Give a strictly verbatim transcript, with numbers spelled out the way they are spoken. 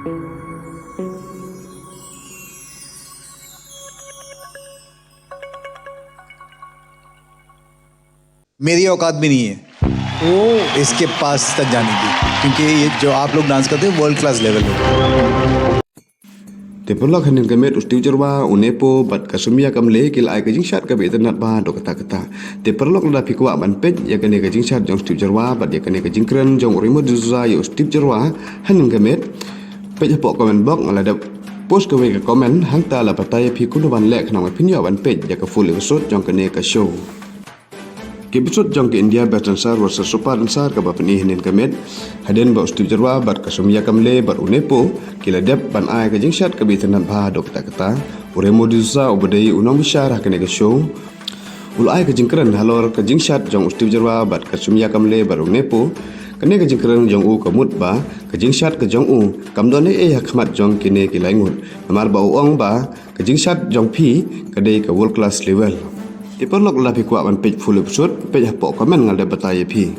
मेरी औकात भी नहीं है इसके पास तक जाने की, क्योंकि ये जो आप लोग डांस करते हैं, वर्ल्ड क्लास लेवल है। Te paralok, hynnin ka miet u Steve Jyrwa, u Nepo bad ka Sumia Kamle ki la ai ka jingshad kaba itynnad bha haduh katta katta. Te paralok, lada phi kwah ban peit ïa kane ka jingshad jong u Steve Jyrwa bad ïa kane ka jingkren jong u Remo D'Souza ïa u Steve Jyrwa hynnin ka miet, peit hapoh comment box, nga la dep post kawei ka comment, hangta la batai ïa phi kumno ban leh khnang ba phin ïoh ban peit ïa ka full episode jong kane ka show. Ki episode jong ka India Best Dancer versus Super Dancer kaba pyni hynnin ka miet, hadien ba u Steve Jyrwa bad ka Sumia Kamle bad u Nepo ki la dep ban ai ka jingshad kaba itynnad bha haduh katta katta, u Remo D'Souza uba dei u nongbishar ha kane ka show, u la ai ka jingkren halor ka jingshad jong u Steve Jyrwa bad ka Sumia Kamle bad u Nepo. Kane ka jingkren jong u ka mut ba ka jingshad ka jong u kam don ei ei ha khmat jong kine ki lai ngut, namar ba u ong ba ka jingshad jong phi ka dei ka world class level. Te paralok, lada phi kwah ban peit full episode, peit hapoh comment, nga la dep batai ïa phi.